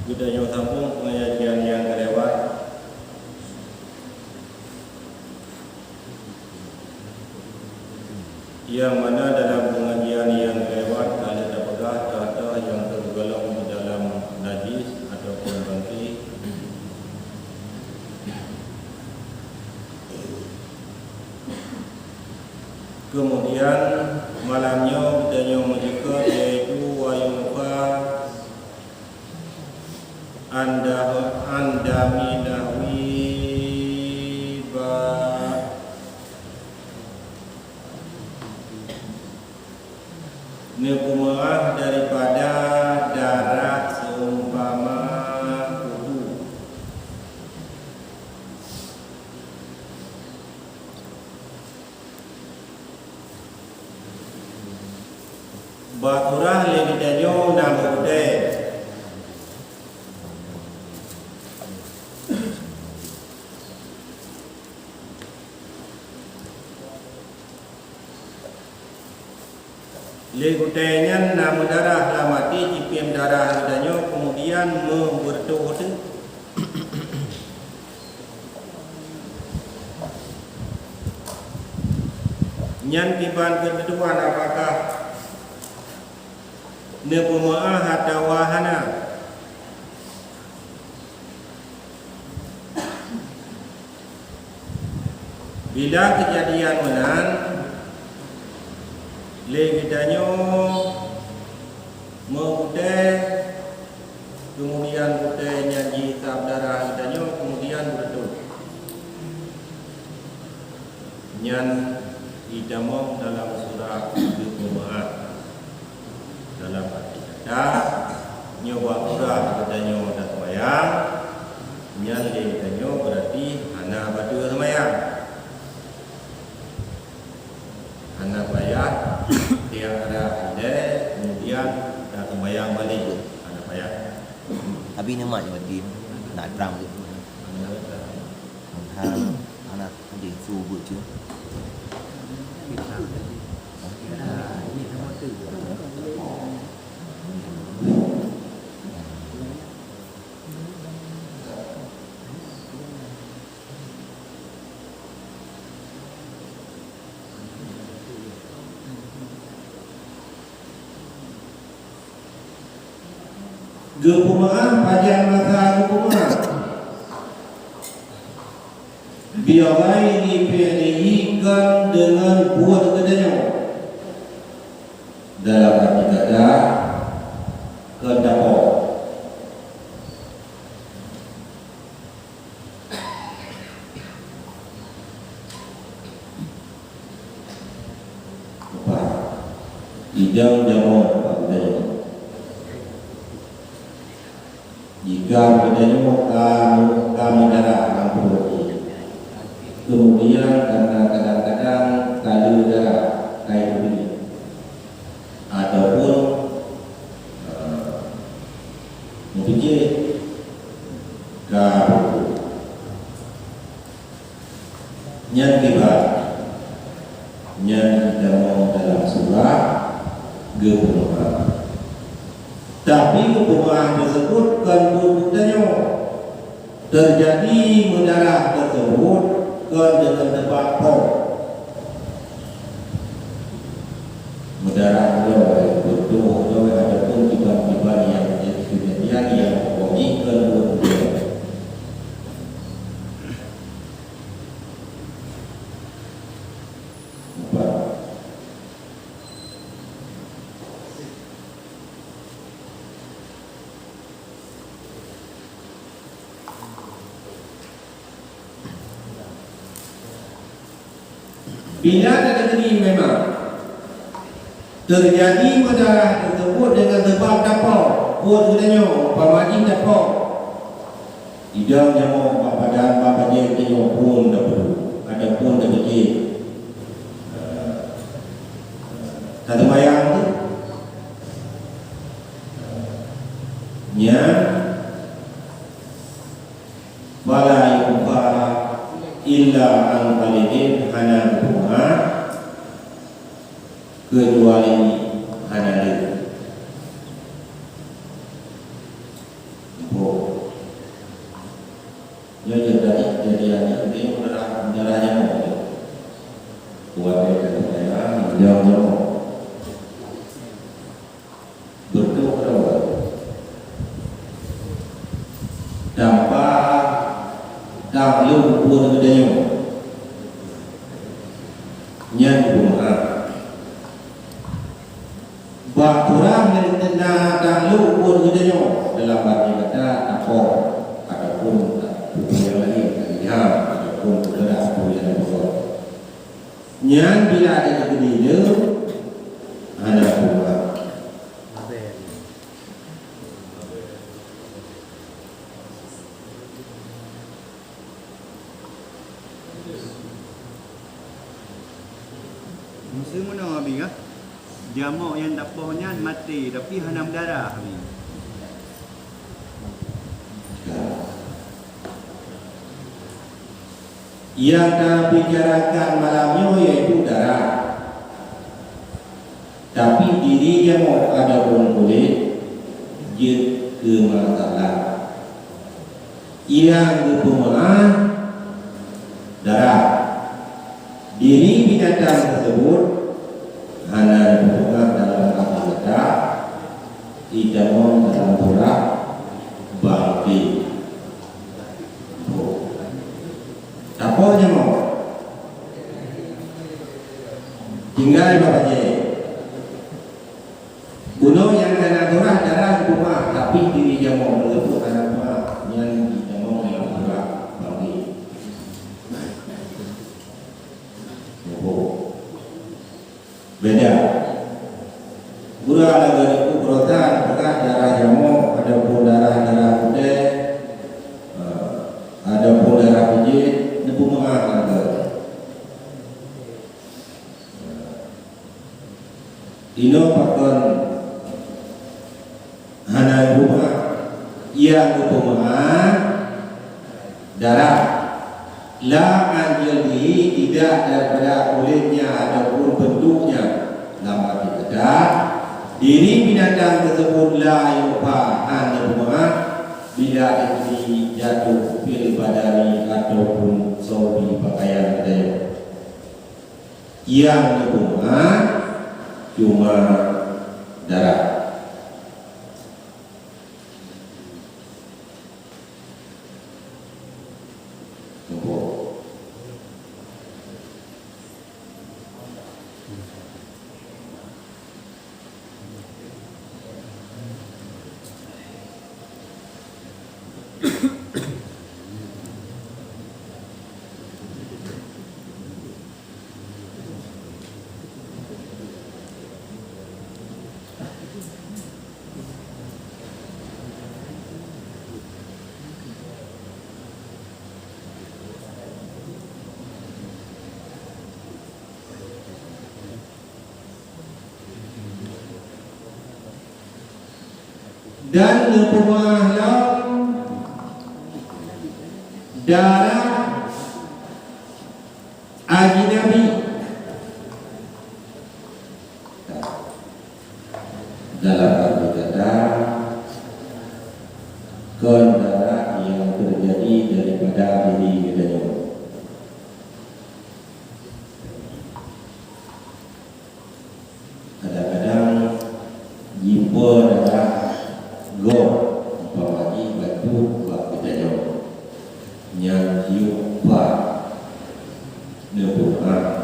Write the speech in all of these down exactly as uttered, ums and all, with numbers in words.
Geutanyoe sambong peungajian nyang ka lewat, nyang mana dalam peungajian nyang ka lewat ka lheueh tapeugah teuh-teuh nyang teugohlom dalam najis ataupun bangke. Keumudian malam nyoe geutanyoe meucukot, yaitu wa yu'fa an dah-, an dami nahwi ba-, neupeumeu'ah daripada darah seumpama kutu. Bak surah lé geutanyoe na meu'udée. Lé gutée nyan na meudarah lam até, jipiém darah geutanyoe, keumudian meubeureutoh teuh. Nyan kiban keuntentuan apakah neupeumeu'ah atawa hana. Bila keujadian meunan, lé geutanyoe meu-udée, keumudian udée nyan jihisab darah geutanyoe, keumudian beureutoh. Nyan jitamong dalam surah geupeumeu'ah. Dalam arti kata, nyoe bak surah geutanyoe taseumayang, nyan lé geutanyoe beurati hana bateue seumayang. Hana payah tiang ada ilée, keumudian taseumayang balek. Hana payah. Abi neumat nyoe di na trang tu. Hana. Hana. Hana. Ada info buat tu. Geupeumeu'ah, pajan masa geupeumeu'ah? Bighairi fi'lihi, kon deungon buet geutanyoe. Dalam arti kata, kon tapo. Empat. Idang jamok bak geutanyoe. Jika geutanyoe ka, ka meudarah lam pruet jih, keumudian karena kadang-kadang ka le darah, ka ié peubiet, ataupun, eh, meupike ka pruet. Nyan kiban, nyan jitamong dalam surah geupeumeu'ah. Tapi geupeumeu'ah teuseubut kon buet geutanyoe. Teujadi meudarah teuseubut kon deungon teubak po. Meudarah uroe, beutôi uroe, ataupun kiban-kiban nyang jadi keujadian nyang pokok jih kon buet geutanyoe. Empat. Bila teujadi memang teujadi meudarah teuseubut deungon seubab tapo, buet geutanyoe, umpama jih tapo, idang jamok bak badan, bak bajée geutanyoe phon tapeuduek, ataupun tapeucit, eh, taseumayang tu, nyan, fala yu'fa illa an qalilin, hana geupeumeu'ah keucuali hana le. Nyoe jadi, jadi aneuk nyoe darah, darah nyamuk. Kuat dia kata saya, nyamuk. Betul betul. Tanpa tang lôn pun geutanyoe. Nyan pun ha. Bah kurang dari tenda tang lôn pun geutanyoe dalam arti kata takor ataupun peue yang lain, talihan ataupun peugah peue yang beutôi. Nyan bila ada keudileu hana kurang. Meuseu meunoe, Abi, ka? Jamok nyang tapoh nyan maté, tapi hana meudarah, Abi. Nyang tabicarakan malam nyoe yaitu darah. Tapi diri jamok ataupun kulét jeuet keu masalah. Nyang geupeumeu'ah darah. Diri binatang teuseubut hana geupeumeu'ah dalam kata-kata, itamong dalam surah bangké. Tapoh jamok. Tinggai bak bajée. Bunoe nyang kana surah darah geupeumeu'ah, tapi diri jamok meuleupeuk hana geupeumeu'ah, nyan jitamong lam surah bangké. Nyoe. Beda. Gura lagée neupeuburosan peugah darah jamok, adapun darah-darah putéh, eh, adapun darah pijéh, neupeumeu'ah lagée. Inoe pakon hana geupeumeu'ah, nyang geupeumeu'ah darah. La an jildihi, tidak daripada kulitnya ataupun bentuknya. Lam arti kata, diri binatang teuseubut la yu'fa, hana geupeumeu'ah, bila diri jatuh fil badani ataupun saubi pakaian geutanyoe. Nyang geupeumeu'ah cuma darah. Tumpuk. Dan neupeumeu'ah lom darah ajinabi. Dalam arti kata, kon darah nyang teujadi daripada diri geutanyoe. Kadang-kadang jipo darah gob, umpama jih bacut bak geutanyoe, nyang jiôh ba neupeumeu'ah.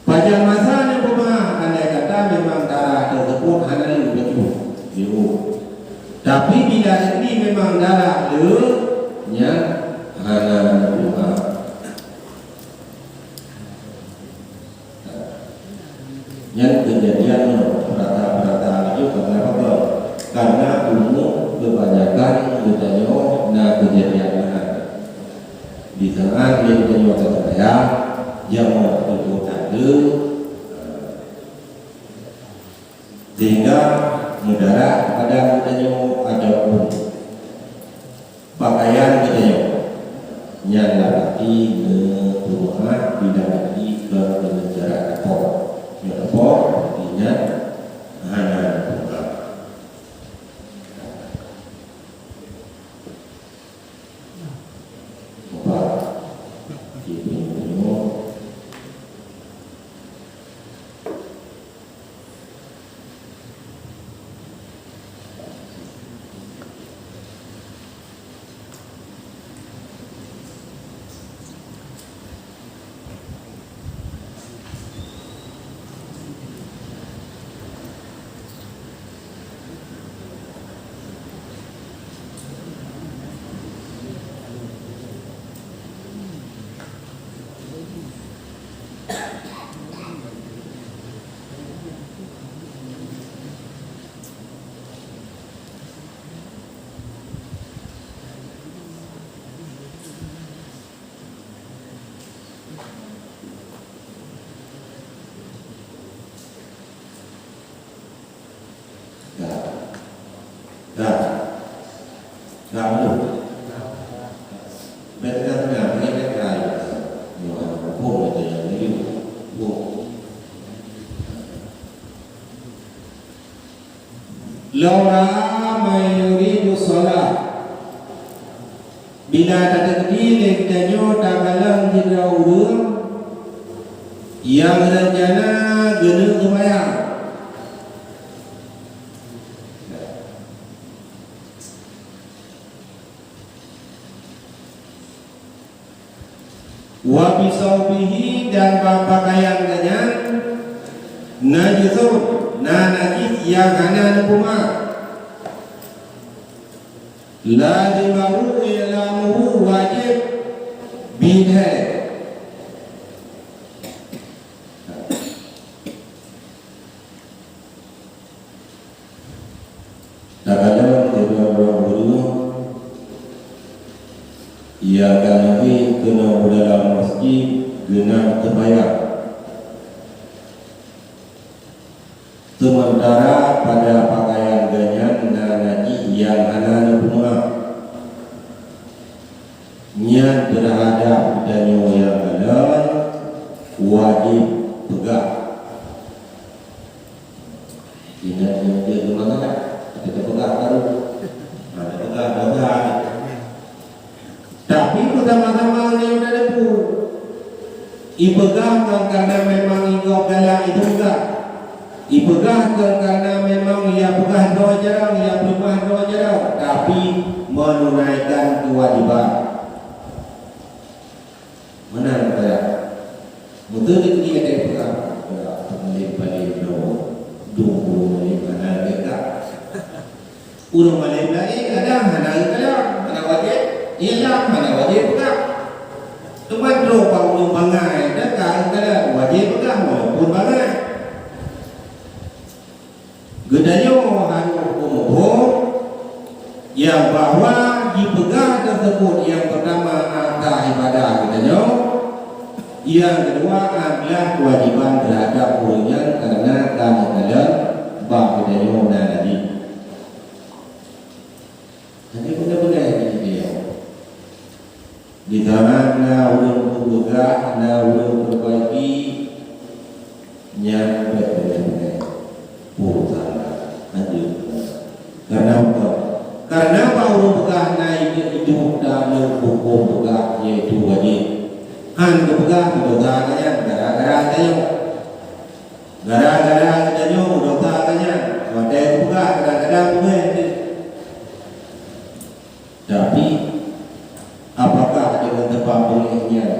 Pajan masa neupeumeu'ah, andai kata memang darah teuseubut hana le bacut, jiôh. Tapi bila ini memang darah le, nyan hana neupeumeu'ah. Nyan keujadian nyoe, peurata-peurata laju karena apa? Karena umu keubanyakan geutanyoe na keujadian meunan. Di saat lé geutanyoe taseumayang, nyang meututoe tandeueng, sehingga meudarah badan geutanyoe ataupun pakaian geutanyoe, nyan berarti neupeumeu'ah bila lagi keu keuneuk jarak dapur. Nyoe dapur, berarti nyan hana neupeumeu'ah. Ka, ka belum. Bèk tengah-tengah, bèk tengah. Nyoe, hukôm aja nyang meunyoe. Hukôm. Laura man yuridu shalah. Bila tateukeudi lé geutanyoe takalon sidroe ureueng nyang reuncana geuneuk seumayang. Wa fi saubihi, dan bak pakaian geuh nyan, najsun, na najis nyang hana neupeugah. Lazimahu i'lamuhu, wajéb bit hai. Takalon sidroe ureueng, nyang ka neubi keunoe u dalam meuseujid geuneuk seumayang. Seumeuntara pada pakaian geuh nyan na najis nyang hana neupeugah. Nyan teuhadap geutanyoe nyang kalon wajéb peugah. Ingat nyoe jeuet keu masalah, tapi teupeugah baru. Ha, teupeugah dosa. Tapi beusama-sama nyoe na debu. Ipeugah kon karena memang inggom galak ipeugah. Ipeugah kon karena memang ia peugah droe jarang, ia peugah droe jarang, tapi menunaikan kewajiban. Meunan kaya. Beutôi di dunia ada yang peugah, ya, paling-paling dua, dua puluh menit mana mereka. Ureueng malém laén kadang hana geukalon, hana wajéb, ilam hana wajéb peugah. Teuma droe bak ureueng bangai, dan ka geukalon wajéb peugah walaupun bangai. Geutanyoe harôh muphom nyang bahwa jipeugah teuseubut nyang peurtama atra ibadah geutanyoe, nyang keudua adalah keuwajéban teuhadap ureueng nyan kareuna ka neukalon bak geutanyoe na najis. Hana beuna-beuna jih dia. Di sana na ureueng peupeugah, na ureueng peubaiki, nyan bèk beuna-beuna. Urusan hanjeuet. Karena apa? Karena bak ureueng peugah na idup, idup dan ureueng huköm peugah, yaitu wajéb. Han geupeugah meudosa nyan gara-gara tanyoe. Gara-gara geutanyoe meudosa nyan, watèe geupeugah kadang-kadang beungèh teuk. Tapi, apakah deungon teupeu beungèh nyan,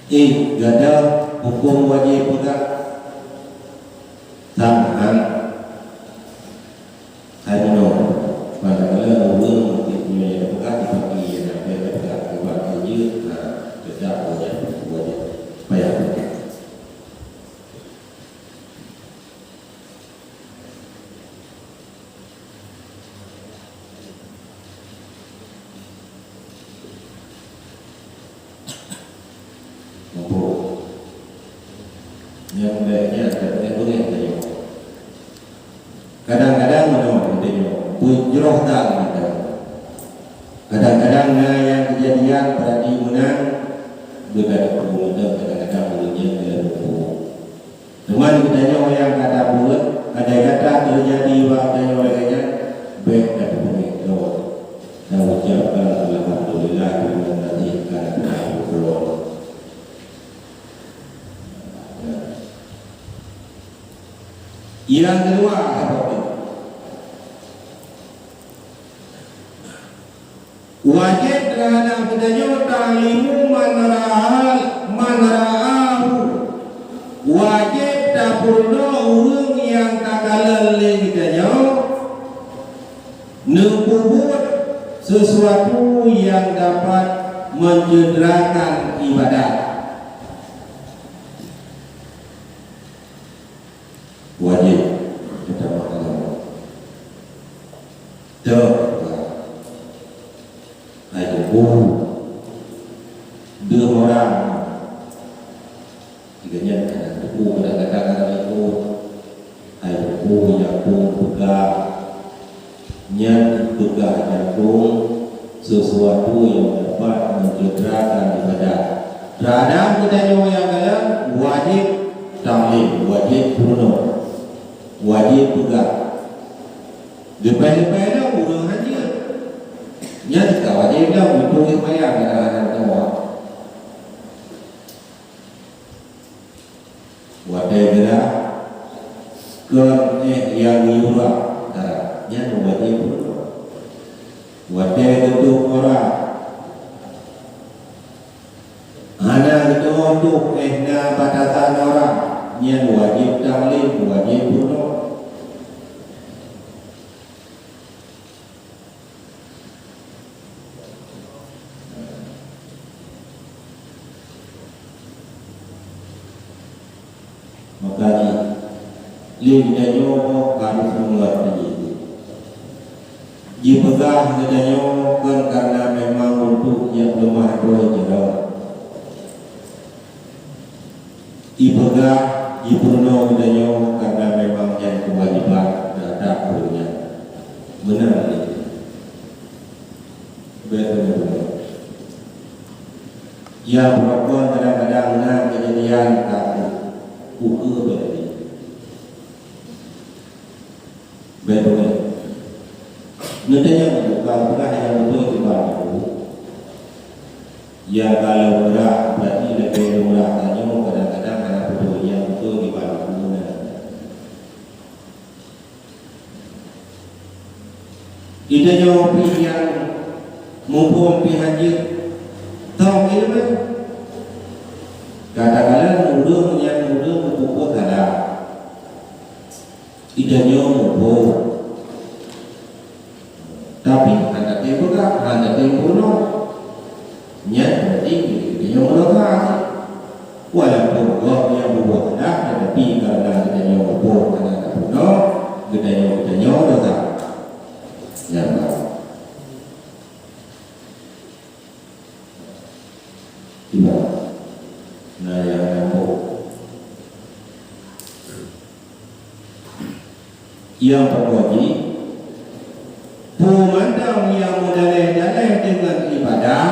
eh, gata huköm wajéb peugah? Sang han. Hai bunoe, manakala ureueng meunyoe nyang peugah dipaki, nyang peugah dipaki jeuet, na, teutab ureueng nyan payah peugah. Muphom. Nyang bèk nyan, bèk beungèh tanyoe. Kadang-kadang meunoe geutanyoe beujroh that mantong. Kadang-kadang na nyang keujadian, peurati meunan, beuka teupeue mantong kadang-kadang ureueng nyan dilèe muphom. Teuma geutanyoe nyang ka tabuet, andai kata teujadi bak geutanyoe lagèe nyan, bèk tapeubeungèh droe. Taucabkan alhamdulillah, teurimong gaséh ka na teupeue droe. Nyang keudua, sabab nyan, wajéb teuhadap geutanyoe ta'limu man ra'a-, man ra'ahu. Wajéb tapeurunoe ureueng nyang takalon lé geutanyoe neupeubuet sesuatu nyang dapat mencederakan ibadat. Wajéb gata meukalon. Toh, hai Teungku, deuh orang. Tiga nyan hana Teungku, kadang-kadang hana Teungku. Hai Teungku, nyan Teungku peugah. Nyan peugah nyang kong sesuatu nyang dapat mencederakan ibadah. Terhadap geutanyoe nyang galak wajéb taklim, wajéb peurunoe, wajéb peugah. Leupah-leupah nyan ureuëng hanjeuet. Nyan ka wajéb dah untuk seumayang kadang-kadang. Watée geurah kon éh nyang geuyue rab dara, nyan wajéb peurunoe. Watée geutôb ora, hana geuteuôh tôb éh na batasan ora, nyan wajéb taklim, wajéb peurunoe. Maka jih, lé geutanyoe harôh meungerti. Jipeugah geutanyoe kon kareuna memang untuk nyang leumah droe jinoe. Ipeugah, jipeurunoe geutanyoe kareuna memang nyan keuwajéban teuhadap ureuëng nyan. Meunan lé. Bék meunyoe. Ya, beurokon kadang-kadang na keujadian ka ukeue bék lé. Bék meunyoe. Geutanyoe bukan peugah nyang beutôi kiban aku. Ya, kalau meurah, berarti lagée meurah tanyoe kadang-kadang hana beutôi nyang beutôi kiban aku meunan. Geutanyoe pih nyang muphom pih hanjeuet tông ileumèe. Kadang-kadang ureuëng nyang ureuëng meupupu salah. Geutanyoe muphom. Tapi hana tém peugah, hana tém peurunoe. Nyan berarti geutanyoe meudosa. Walaupun gob nyang meubuet salah, tetapi kareuna geutanyoe muphom hana tapeurunoe, geutanyoe, geutanyoe dosa. Nyan bah. Ibarat na nyang nyambung. Nyang peurunoe jih, peue mantong nyang meudalèh-dalèh deungon ibadah,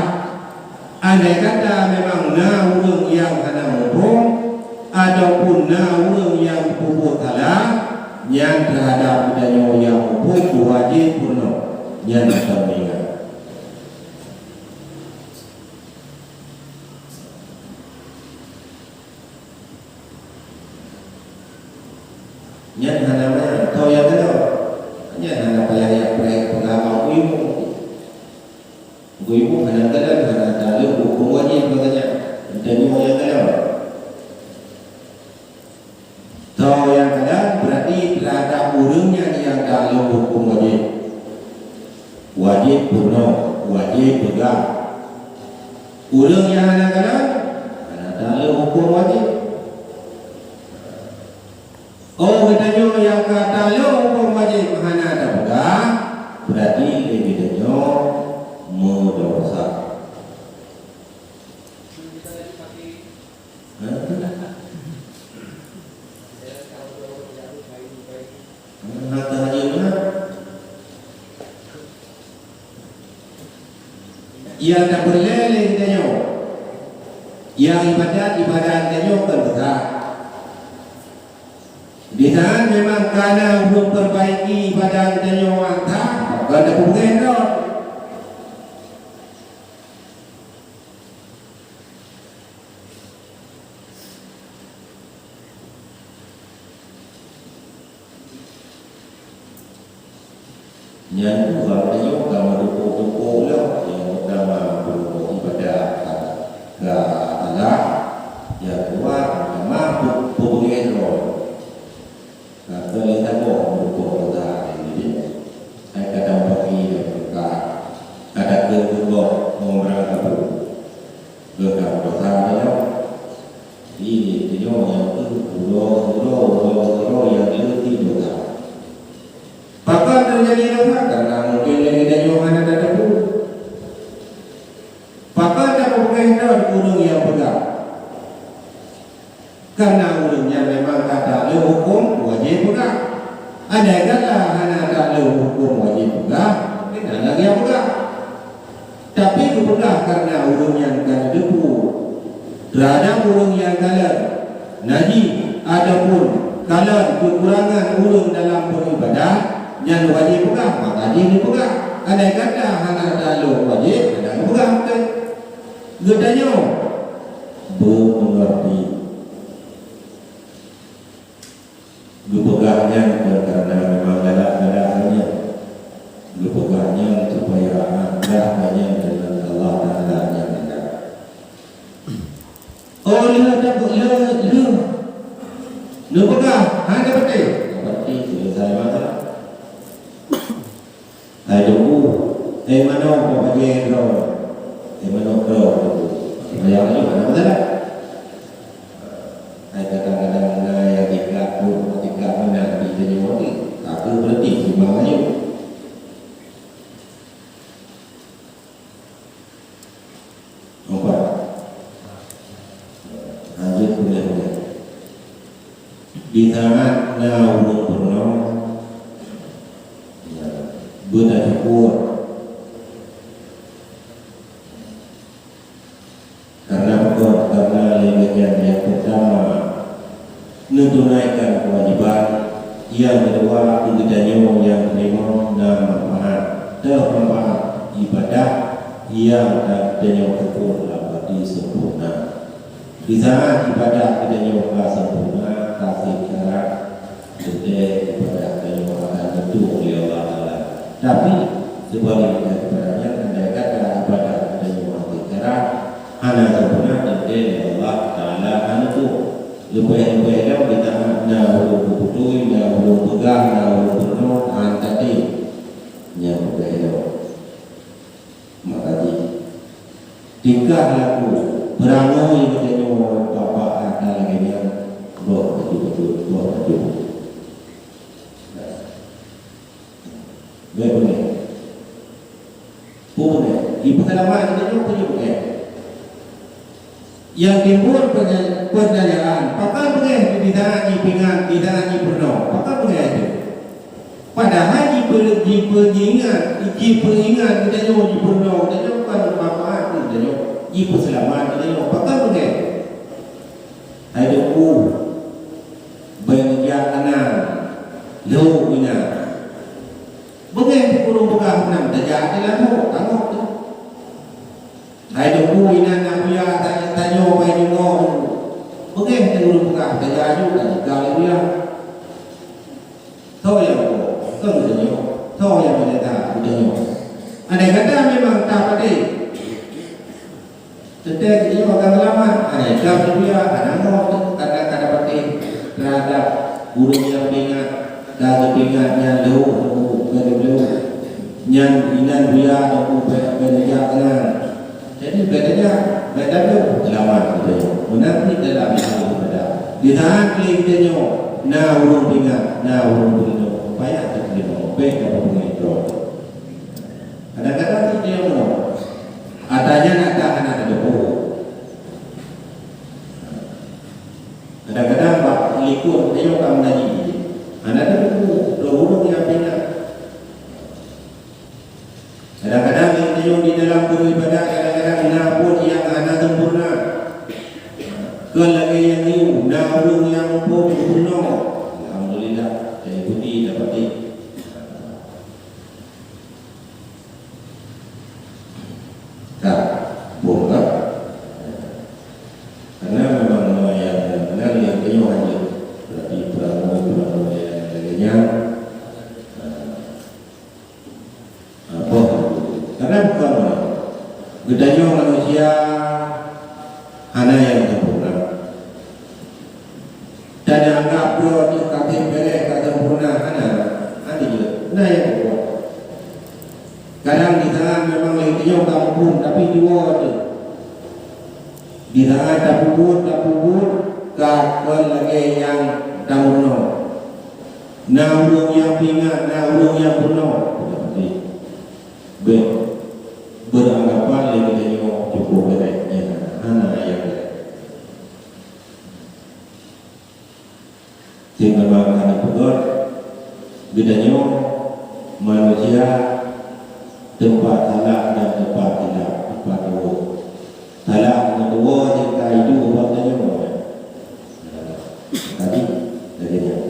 andai kata memang na ureuëng nyang hana muphom, ataupun na ureuëng nyang peubuet salah, nyan teuhadap geutanyoe nyang muphom wajéb peurunoe, nyan mantong ingat. Nyan hana manyang, tho nyang keudroe. Nyan hana payah jak preh peugah bak ibu. Ibu hana keudroe, hana taleueng hukôm wajéb bak nyan. Geutanyoe nyang keudroe. Tho nyang keudroe berarti teuhadap ureuëng nyan nyang taleueng hukôm wajéb. Wajéb peurunoe, wajéb peugah. Ureuëng nyang hana keudroe, hana taleueng hukôm wajéb. Oh, geutanyoe nyang ka taleueng hukôm wajéb hana tapeugah, berarti lé geutanyoe meudosa. Nyang tapeureulée lé geutanyoe, nyang ibadat, ibadat geutanyoe kon teuka. Di saat memang ka na ulôn perbaiki ibadat geutanyoe nyang that, kon tapeugét droe. Nyan tu bak tanyoe ka meutumpôk-tumpôk lom, nyang peurtama peurunoe ibadah ka salah, nyang keudua peurtama peubeungèh droe. Ka keuh lé saboh meutumpôk dosa lé geutanyoe. Hai ka tameupaké nyang teuka, ka takheun keu gob ngon barang saboh. Geutanyoe dosa tanyoe. Jadi, tanyoe nyang keuh uroe-uroe, uroe-uroe nyang leubeh dosa. Pakon teujadi dosa? Karena mungkin lé geutanyoe hana tateupeue. Pakon tapeugah droe ureuëng nyang peugah? Karena ureuëng nyan memang ka taleueng hukôm wajéb peugah. Andai kata hana taleueng hukôm wajéb peugah, Teuhadap ureuëng nyang kalon najih ataupun kalon keukurangan ureuëng dalam beribadah, nyan wajéb peugah, maka jih neupeugah. Andai kata hana talôn wajéb, hana neupeugah. Geutanyoe beumeungerti. Geupeugah nyan kon kareuna memang galak-galak nyan. Geupeugah nyan supaya atra nyan deungon Allah Taala nyang enda. Oh, lheueh tapeugah, lheueh, lheueh neupeugah hana patéh, berarti selesai masalah. Hai Teungku, hai manok kok bajée droe, hai manok droe Teungku. Bayang laju hana masalah. Hai kadang-kadang na nyang tingkat tu, tingkat meunan di tanyoe ni, ka keuh berarti simang laju. Nampak? Lanjut kuliah-kuliah. Di saat na ureuëng peurunoe, ya, beutasyukur. Karena peue? Karena lé geuh nyan nyang peurtama neutunaikan keuwajéban, nyang keudua keu geutanyoe nyang teurimong na manfaat, teuh manfaat ibadah nyang ka geutanyoe peubuet lam até sempurna. Di saat ibadah geutanyoe ka sempurna, ka seucara, teuntée ibadah geutanyoe akan teutueng lé Allah Taala. Tapi, seubaliknya daripada nyan, andai kata ibadah geutanyoe hana seucara, hana sempurna, teuntée lé Allah Taala hana teutueng. Leubeh-leubeh lom di saat na ureuëng beutôi, na ureuëng peugah, na ureuëng peurunoe, han tatem. Nyan leubeh lom. Maka jih tingkah laku beurangui geutanyoe bak-bak atra lagée nyan, boh bacut-bacut, boh bacut. Bék beungéh. Peue beungéh? Jipeuseulamat geutanyoe peue jeuet beungéh? Nyang timbul peunya-, peutanyaan, pakon beungéh di saat jipeuingat, di saat jipeurunoe? Pakon beungéh teuh? Padahai jipeu-, jipeuingat, jipeuingat geutanyoe, jipeurunoe geutanyoe kon manfaat keu geutanyoe, jipeuseulamat geutanyoe. Pakon beungéh? Hai Teungku, bék neujak keunan, lhok inan. Beungéh teuh ureuëng peugah meunan, tajak teuh lam lhok, tangok teuh. Hai Teungku, inan na buya, ta-, tanyoe pai deungoe Teungku. Beungéh teuh ureuëng peugah, tajak aju, tajak lé buya. Soe nyang buet? Kon geutanyoe. Soe nyang meuneta? Geutanyoe. Andai kata memang tapatéh, teuntée geutanyoe akan seulamat. Andai ka buya, hana ngon teuh, karena ka tapatéh teuhadap ureuëng nyang peuingat, ka geupeuingat nyan lhok, lhok, lhok. Nyan inan buya, lhok, bék, bék neujak keunan. Jadi, bék tajak, bék tajak, seulamat geutanyoe. Meunan cit dalam hal ibadah. Di saat lé geutanyoe na ureuëng peuingat, na ureuëng peurunoe, payah tateurimong, bék tapeubeuet droe. Kadang-kadang cit tanyoe meunoe, atra nyan atra hana tateupeue. Kadang-kadang bak likot geutanyoe ka meunajih, hana tateupeue, droe ureuëng nyang peuingat. Kadang-kadang geutanyoe di dalam beribadah, kadang-kadang na buet nyang hana sempurna. Kon lagée nyang yue, na ureuëng nyang muphom geubunoe. Alhamdulillah, dari budi dapat. Ka, boh ka. Karena memang nyang benar nyang tanyoe hana. Berarti peurangui-peurangui nyang lagée nyan. Apa? Karena bukan orang. Geutanyoe manusia hana nyang sempurna. Dan anggap droe teuh ka beres ka sempurna, hana, hana jeuet. Na nyang peubuet. Kadang di saat memang lagée tanyoe ka muphom, tapi tuwoe teuh. Di saat tapeubuet, tapeubuet, ka kon lagée nyang tameurunoe. Na ureuëng nyang peuingat, na ureuëng nyang peurunoe. Bék. Beuranggapan lé geutanyoe cukup beres, nyan hana nyang beres. Cit memang ka neupeugét, geutanyoe manusia teumpat salah dan teumpat silap, teumpat tuwoe. Salah meutuwoe cit ka iduek Lagèe nyan.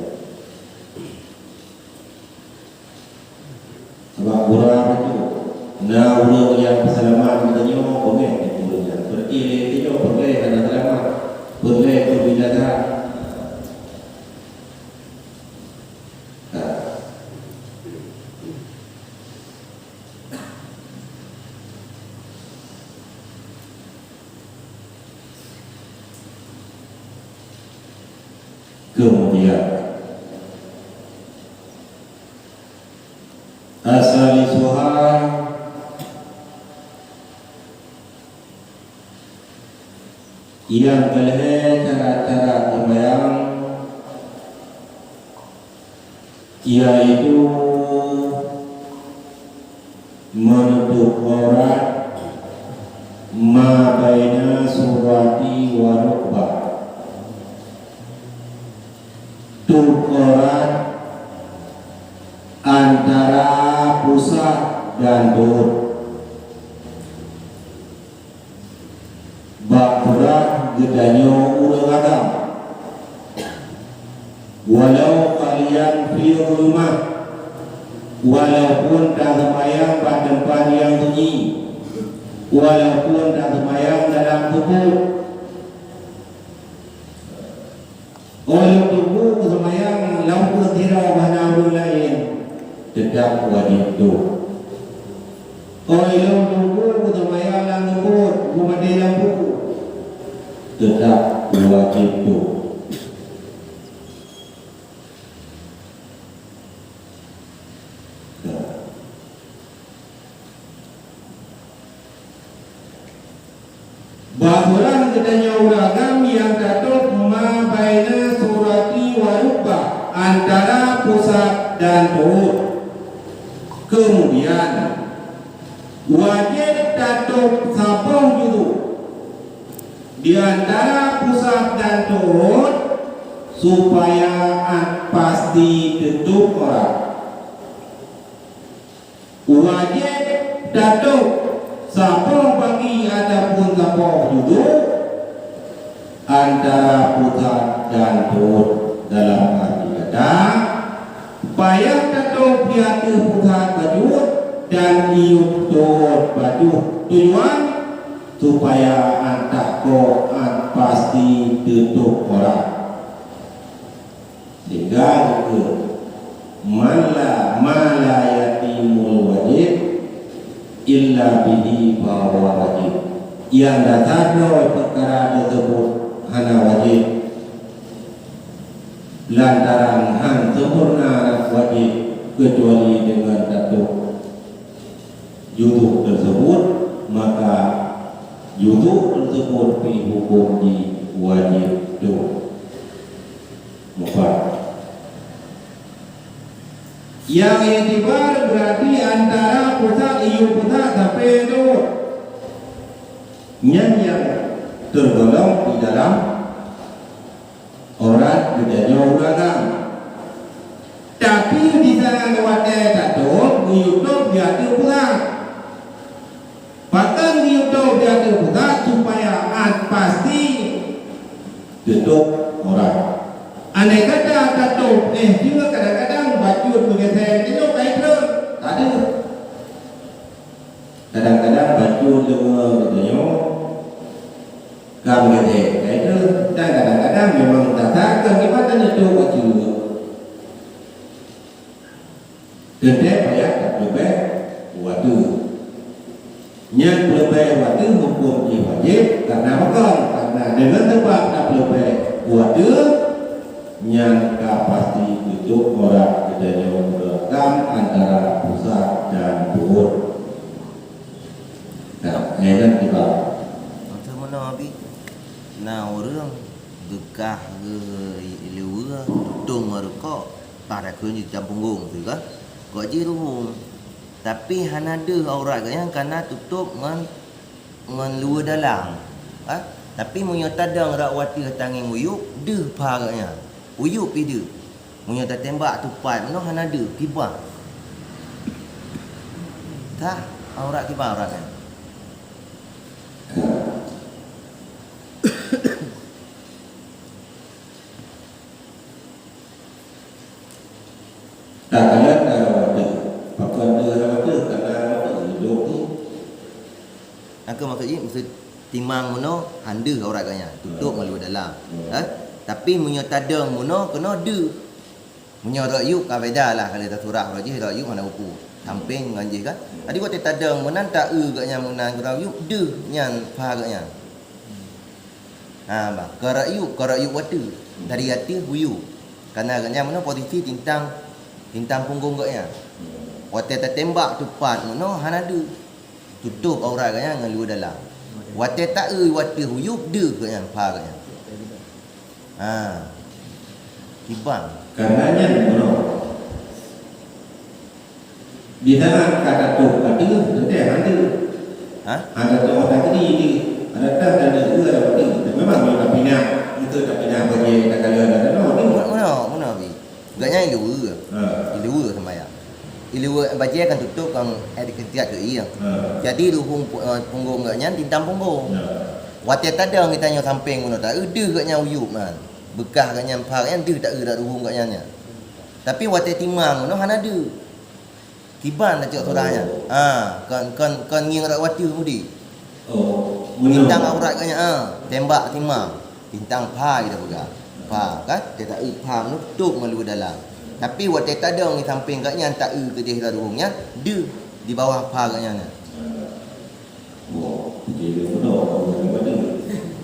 Sabab gura bacut, na ureueng nyang peuseulamat geutanyoe, beungèh ureueng nyan. Peureulèe geutanyoe, peureulèe hana seulamat, peureulèe keu binasa. Nah. Keumudian, asalisuha, nyang keulhèe cara-cara seumayang, yaitu meunutôp aurat ma baina surati wa rukbah. Tôp aurat antara pusat dan peuet. Bak peurah geutanyoe ureueng agam, walau kalian fi zulmah, walaupun taseumayang bak teumpat nyang sunyi, walaupun taseumayang dalam gubuk, Óh lheueh tuboh geuseumayang lam uroe sidroe bak na ureueng laén, teutab wajéb tôp. Óh lheueh tuboh geuseumayang lam seupôt, geumaté lampu, teutab wajéb tôp. Bak peurah geutanyoe ureueng agam nyang tatôb ma baina surati wa rukbah, antara pusat dan peuet. Keumudian, wajéb tatôb saboh juzuk di antara pusat dan peuet, supaya pasti teutôb aurat. Wajéb tatôb saboh bagi ataupun saboh juzuk antara pusat dan peuet, dalam arti kata, payah tatôb di ateueh pusat bacut dan iyup peuet bacut. Tujuan, supaya an tahko an pasti teutôb aurat. Sehingga geukheun, "Man la, ma la yatimul wajib illa bihi fahuwa wajib." Nyang dasar droe peukara teuseubut hana wajéb lantaran han sempurna wajéb keucuali deungon tatôb juzuk teuseubut, maka juzuk teuseubut pih huköm jih wajéb tôb. Meupat. Nyang iktibar beurati antara pusat iyup pusat sampoe tôb. Nyan nyang teugolong di dalam aurat geutanyoe ureueng agam. Tapi di saat watèe tatôb, geuyue tôb di ateueh pusat. Pakon geuyue tôb di ateueh pusat, supaya an pasti teutôb aurat. Andai kata tatôb éh jeuet, kadang-kadang bacut meugeusé, tanyoe ka itrön, ka deuh. Kadang-kadang bacut deungoe geutanyoe ka meugeusé, ka itrön. Dan kadang-kadang memang tasangka kiban tanyoe tôb bacut. Teuntèe payah tapeuleubèh watèe. Nyan peuleubèh watèe huköm jih wajéb, karena pakon? Karena deungon sabab tapeuleubèh watèe, nyan ka pasti teutôb aurat geutanyoe ureueng agam antara pusat dan peuet. Nah, nyan kiban. Mantong meunoe, Abi. Na ureueng geukah geuh luweue tutong ngon rukok, paih takheun jitam punggong, teuka. Kok jiruhom. Tapi hana deuh aurat geuh nyan kana tutôb ngon, ngon luweue dalam. Ha? Tapi meunyoe tadong rot watèe tangieng uyueb, deuh pha geuh nyan. Uyueb pih deuh. Meunyoe tatembak tupat meunoe hana deuh, kiban. Tah, aurat kiban aurat nyan. Ka maksud jih, maksud timang meunoe, han deuh aurat geuh nyan, tutôp ngon luweue dalam. Eh? Tapi meunyoe tadong meunoe, keunoe deuh. Meunyoe rot yup ka beda lah, kalau tasurah roh jih rot yup hana upu. Sampéng ngon jih kan. Jadi watée tadong meunan, taeu geuh nyan meunan keudroe yup, deuh nyan pha geuh nyan. Ha, bah, ka rot yup, ka rot yup watée. Dari ateueh u yup. Karena geuh nyan meunoe posisi tintang, tintang punggong geuh nyan. Watée tatembak teupat meunoe hana deuh. Tutôp aurat geuh nyan ngon luweue dalam. Watée taeu watée u yup deuh geuh nyan, pha geuh nyan. Ha. Kiban. Karena nyan bunoe. Di dalam kata tu, kata tu, dia ada. Ha? Ada tu orang tadi ni, ada tak ada dua ada tu. Memang dia tak pindah, itu tak pindah bagi tak ada ada tu. Meunoe, meunoe, meunoe, Abi. Gobnyan i luweue. Ha. I luweue seumayang. I luweue bajée kan tutôp kan, eh, dikeujak keu ié. Ha. Jadi ruhueng pu-, eh, punggong gobnyan tintang punggong. Ya. Watée tadong geutanyoe sampéng bunoe taeu deuh gobnyan u yup nyan. Beukah gobnyan pha gobnyan deuh taeu dak ruhueng gobnyan nyan. Tapi watée timang bunoe hana deuh. Kiban tacok surah nyan. Ha, kon, kon, kon ngieng rot watée mudi. Oh, meunoe. Tintang aurat gobnyan, ha, tembak timang. Tintang pha kita peugah. Pha, kan? Kita taeu pha meunoe tutôp ngon luweue dalam. Tapi watée tadong di sampéng gobnyan taeu keudeh lam ruhueng nyan, deuh di bawah pha gobnyan nyan. Wah, jadi dia pun tahu apa yang dia kata.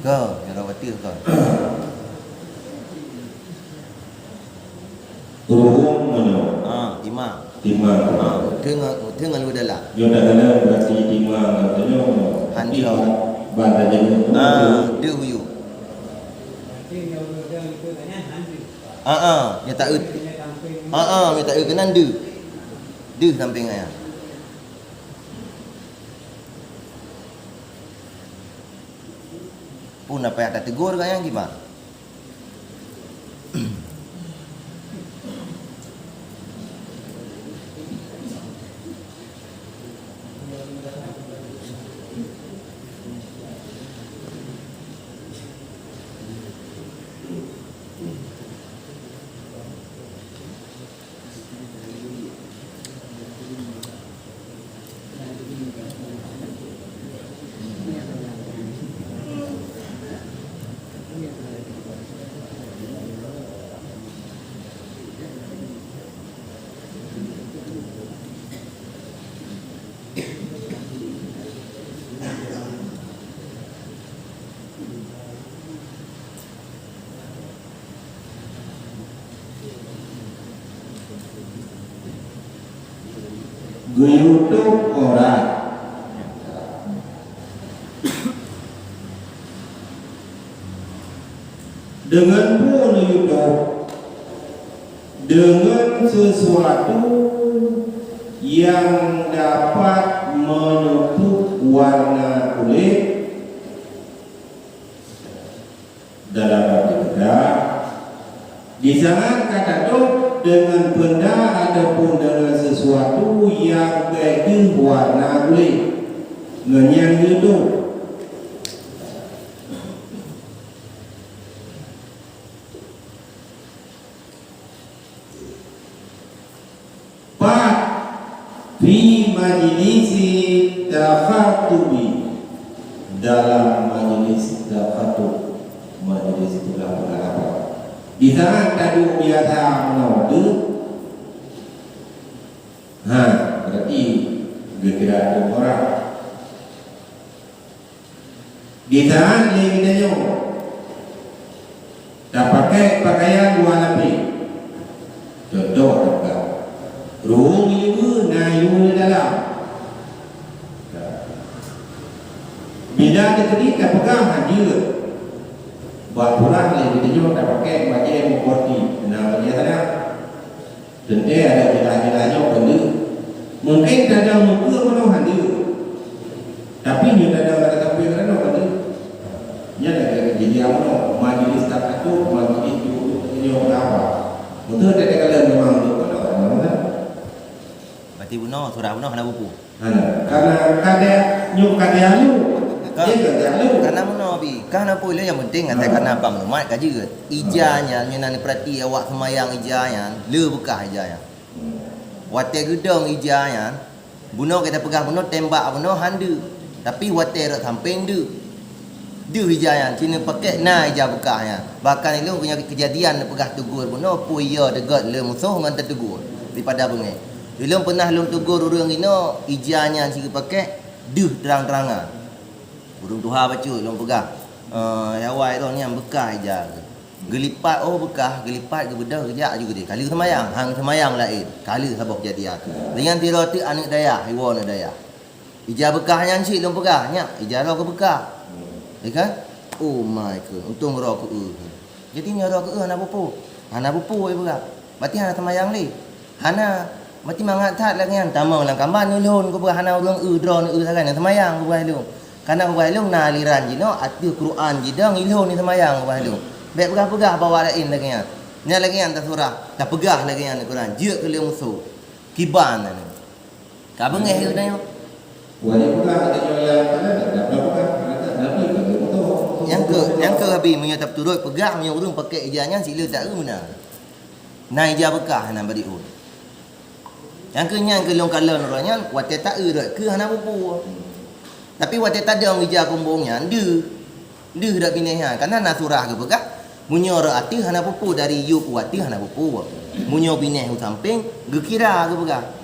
Ka, nyang rot watée ka. Ruhueng meunoe. Ha, timang. Timang. Ha, teungoh, teungoh luweue dalam. Nyoe dah dalam berarti timang, nyoe. Hancor. Ban, ban dah jadi. Ha, deuh u yup. Ha, ha, nyoe taeu. Ha, ha, nyoe taeu keunan deuh. Deuh sampéng ayah. Pun apa yang tategur gobnyan kiban? Geuyue tôp aurat. Deungon peue neuyue tôp? Deungon sesuatu nyang dapat meunutôp warna kulét. Dalam arti kata, disanan ka tatôp deungon peunda ataupun deungon sesuatu nyang bèk deuh warna kulét, ngon nyan geutôp. Pat fi majlisi takhatubi, dalam majlis takhatub, majlis peugah-peugah rapat. Di saat taduek biasa meunoe, ha, berarti geukira dua orang. Di saat lé geutanyoe tapakai pakaian luwa lapéh, contoh tapeugah, rueng ileue na ileue dalam. Bila teukeudi tapeugah hajeuet, bak pulang lé geutanyoe tapakai bajée meukorti, na bajée sadak. Teuntée ada jeulaih-jeulaih nyoe peue. Mungken tadong muka meunoe hana. Tapi nyoe tadong ada sampai meunoe peue. Nyan lagée kejadian meunoe, majlis takhatub, majlis jurut nyoe apa. Beutôi tadi kalau memang untuk orang-orang. Berarti bunoe, surah bunoe hana buku. Hana. Karena kada nyoe kada alu. Ka-, Dia kada alu. Kana meunoe bi, kana pun nyang penting asai kana bang lumat ka jeuet. Ija nyan, nyan na neupeurati awak seumayang ija nyan, le beukah ija nyan. Watée geudong ija nyan, bunoe kita peugah bunoe tembak bunoe hana. Tapi watèe rot sampéng deuh. Deuh ija nyan, ci neupakék na ija beukah nyan. Bahkan ilôn keu-, keujadian neupeugah teugor bunoe, peue iya deugöt lé musoh ngon teuteugor daripada beungéh. Ilôn peunah lôn teugor ureueng inoe, ija nyan ci geupakék deuh trang-trangan. Ureueng tuha bacut lôn peugah, eh, awai droe nyan beukah ija. Geulipat, oh, beukah, geulipat, geubeudôh, geujak aju geudeh. Ka lheueh seumayang, han seumayang laén. Ka lheueh saboh keujadian. Lheueh nyan sidroe teuk aneuk dayah, iwoe aneuk dayah. Ija beukah nyan cit lôn peugah, nyak, ija droe keuh beukah. Ya kan? Oh my God, untông droe keuh eu. Jadi nyoe droe keuh eu hana peue-peue. Hana peue-peue, ya peugah. Berarti hana seumayang lé. Hana, meuti mangat that lagèe nyan, tamong lam kamba neulhon, kupeugah hana ureueng eu droeneuh eu sagai, neuseumayang kupeugah lôn. Kana kupeugah lôn na aliran jinoe ateueh Quran jidong ilhon neuseumayang kupeugah lôn. Bèk peugah-peugah bak awak laén lagèe nyan. Nyan lagèe nyan tasurah, tapeugah lagèe nyan Quran, jeuet keu lé musoh. Kiban nyan. Ka beungéh eu tanyoe. Wajib peugah tanyoe nyang mana, tak pernah peugah, tak pernah peugah, tak pernah peugah. Nyang keu, nyang keu Abi, meunyoe tapeuturot peugah, meunyoe ureueng pakék ija nyan, sila tak eu meunan. Na ija beukah nan bak diôn. Nyang keu nyan keu lôn kalon uroe nyan, watèe taeu rot keuh hana peue-peue. Tapi watèe tadong ija kumbong nyan, deuh. Deuh rot binéh nyan, kana na surah geupeugah, meunyoe rot ateueh hana peue-peue, dari yub u ateueh hana peue-peue. Meunyoe binéh u sampéng, geukira geupeugah.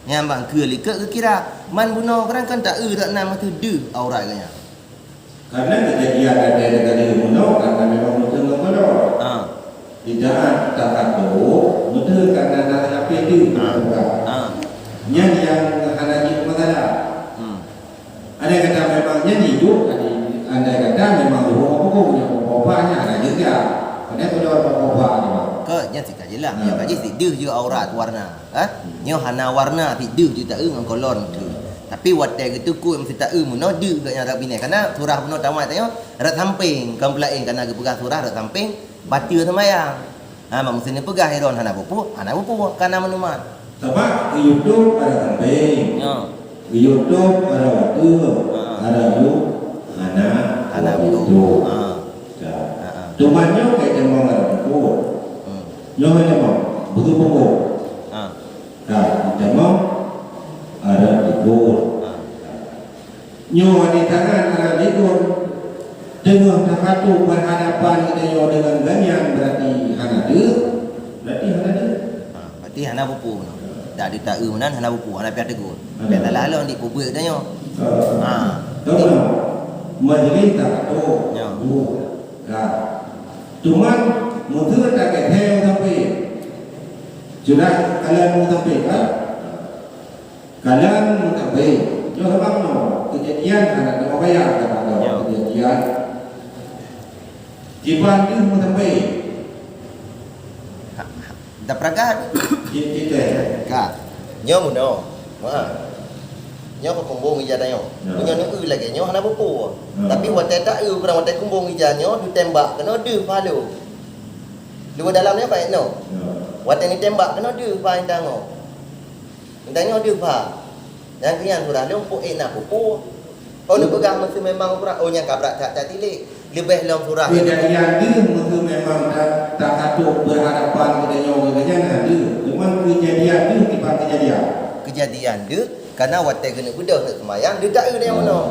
Nyan ban keu likot geukira. Man bunoe keurang kan taeu rot nan meuteue deuh aurat geuh nyan. Karena kejadian gata deungon deuh bunoe karena memang meuteue ngon kolor. Ha. Tidak tak satu, meuteue karena na lapéh deuh Ha. bunoe. Ha. Nyan nyang hana jeuet masalah. Hmm. Andai kata memang nyan hidup tadi, andai kata memang rumoh pokok punya pokok nyan hana jeuet. Karena kolor pokok ni, Bang. Ke, nyan sika jelas. Ha. Nyan kaji si deuh je aurat warna. Ha? Nyoe hana warna, si deuh je taeu ngon kolor tu. Tapi watèe geuteukuk meusi taeu meunoe deuh geuh nyan rot binéh. Karena surah bunoe tamat tanyoe rot sampéng, kon peulaén karena geupeugah surah rot sampéng, bateue seumayang. Ha, mak meusi neupeugah iron hana peue-peue, hana peue-peue, kana meunumat. Sabab geuyue tôb rot sampéng. Nyoe. Geuyue tôb rot ateueh, Ha. rot yub hana Hana geuyue tôb. tôb. Ha. Ha. Ha. Teuma nyoe ka itamong rot teukuk. Hmm. Nyoe ka itamong, beutôi pokok. Ha. Ka itamong rot teukuk. Ha. Nyoe di tangan anak likot, teungoh tapatôh berhadapan geutanyoe deungon gobnyan, berarti hana deuh, berarti hana deuh. Ha, berarti hana peue-peue meunan. Dak ditaeu meunan hana peue-peue, hana piah teugor. Hana. Piah salah lom dipeubeuet geutanyoe. Ha. Ha. Tahu tak? Majlis tapatôh. Ya. Dua. Ha. Cuman, meuseu tak keu sampai. Sudah kalian mau sampai, kan? Kalian meutabé, nyoe sabab nyoe, keujadian hana teuma bayang, sabab nyoe, Ya. keujadian. Kiban deuh meutabé. Ha, ha, dah peuragah tu. Di, di teh. Ka. Nyoe meunoe. Ha. Nyoe keu kumbong ija tanyoe. Ya. Meunyoe neueu lagèe nyoe hana peue-peue. Ya. Tapi watèe taeu, kurang watèe kumbong ija nyoe, teutembak keunoe deuh pha lôn. Luwa dalam nyoe baét nyoe. Ya. Watèe neutembak keunoe deuh pha intangoe. Geutanyoe deuh pha. Nyang keu nyan surah lôn peuék na peue-peue. Oh, neupeugah meuseu memang ukuran, oh, nyang ka brat that-that tilék. Leubeh lom surah. Keujadian deuh meuseu memang that, that satu berhadapan geutanyoe ngon nyan na deuh. Cuman keujadian deuh kiban keujadian. Keujadian deuh, kana watèe geuneuk beudôh neuk seumayang, deuh taeu nyang meunoe.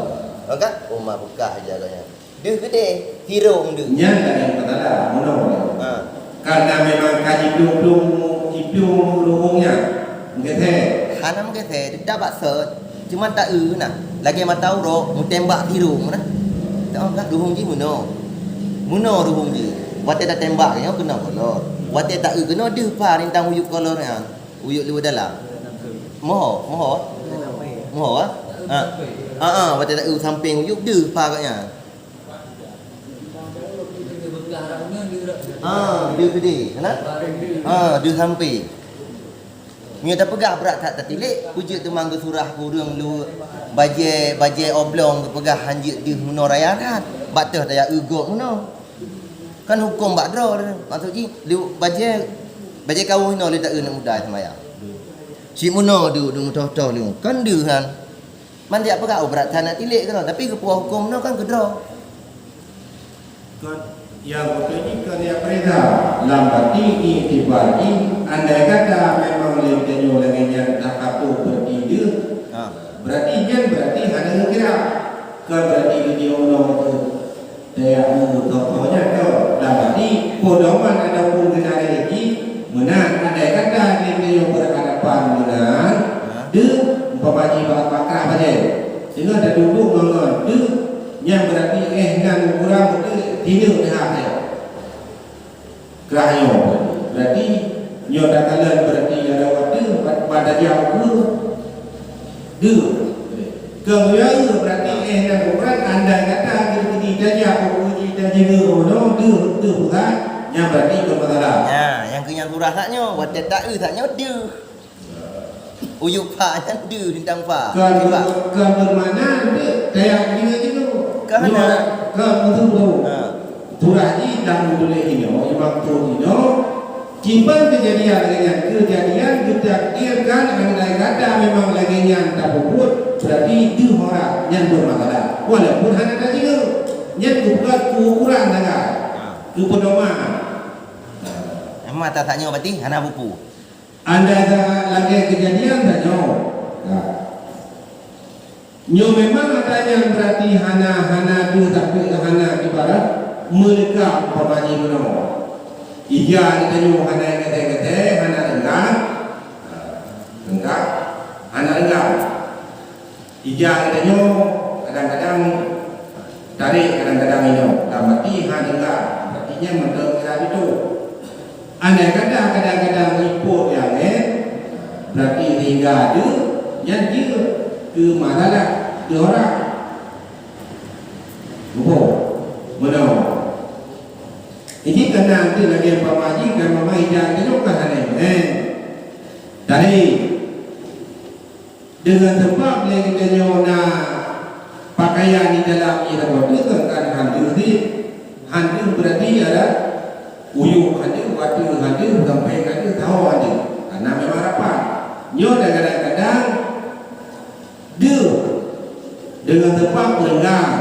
Maka, oh, ma beukah ija geuh nyan. Deuh geudeh, hirong deuh. Nyan ka nyang masalah, meunoe. Ha. Karena memang ka jiplong-plong, jiplong ruhong nyan. Meugeusé. Hana meugeusé, teutab bak sot. Cuma taeu nah. Lagèe mata uroe, meutembak hirong nah. Teutab ruhong jih meunoe. Meunoe ruhong jih. Watèe tatembak nyoe keunoe kolor. Watèe taeu keunoe deuh pha rintang uyueb kolor nyan. Uyueb luwa dalam. Moho, moho. Moho, ah? Ha. Ha, ha, watèe taeu sampéng uyueb deuh pha geuh nyan. Ha, deuh geudeh, nah? Ha, deuh sampéng. Meunyoe tapeugah brat that tatilék, peue jeuet teuma geusurah keu ureueng lu bajèe, bajèe oblong geupeugah han jeuet deuh meunoe raya that. Bak teuh taya eu gob meunoe. Kan hukôm bak droe, maksud jih, lu bajèe, bajèe kawöh inoe lé taeu aneuk muda seumayang. Cit meunoe deuh, deuh meutoh-toh lé. Kan deuh han. Man jak peugah, oh, brat that na tilék keunoe, tapi geupeugah hukôm nyoe kan keudroe. Kon, nyang beutôi jih kon nyang peurintah. Lam arti iktibar jih, andai kata memang lé tanyoe lagèe nyan takatuh beureuti deuh, Ha. berarti nyan berarti hana geukira. Kon berarti geutanyoe unoe teuh tajak meunyoe contoh nyan, kan? Lam arti, pedoman ataupun geunaréh jih meunan, andai kata geutanyoe berhadapan meunan, deuh, umpama jih bak, bak krah bajée. Deungon taduek ngon, ngon deuh, nyan berarti éh nan ukurang beutôi, tineuk deuh hai. Krah nyoe berarti. Berarti nyoe takalon berarti ada watée ba-, bak tajak ukeue deuh. Keu nyoe berarti éh nan ukurang andai kata geutanyoe tajak ukeue jih tajak ukeue deuh, deuh pusat, nyan berarti kon masalah. Nah, nyang keu nyan surah that nyoe, watée taeu that nyoe deuh. Uyup pha nyan deuh lintang pha. Kon, Kiban. Kon bermakna deuh tajak jinoe-jinoe. Kon. Nyoe, kon beutôi. Ha. Surah jih lam tuléh inoe, Imam Qurtubi inoe, kiban keujadian lagée nyan, keujadian geutakdirkan andai kata memang lagée nyan tapeubuet, berarti deuh orang nyan bermasalah. Walaupun hana tajingeuk, nyan bukan keu ukurang sagai, keu pedoman. Emang tatanyoe berarti hana bupu. Andai saat lagée keujadian tanyoe. Nah. Nyoe memang ata nyan berarti hana, hana deuh tapi hana ibarat meuleuka umpama jih meunoe. Ija geutanyoe hana gét-gét, hana reunggang. Reunggang, hana reunggang. Ija geutanyoe kadang-kadang tarék, kadang-kadang inoe. Lam arti hana reunggang. Berarti nyan mantong kira itu. Andai kata kadang-kadang ipot nyang laén, berarti sehingga deuh nyan jeuet keu masalah deuh orang. Muphom? Meunoe. Jadi, keunan teuh lagée umpama jih, kan mama ija geutanyoe kan hana meu'én. Tadi, deungon sabab lé geutanyoe na pakaian di dalam ié saboh teuh kan, kan han deuh dit. Han deuh berarti ada uyuek han deuh, watée han deuh, sampoe han deuh, saho han deuh. Karena memang rapat. Nyoe dan kadang-kadang deuh deungon sabab reunggang.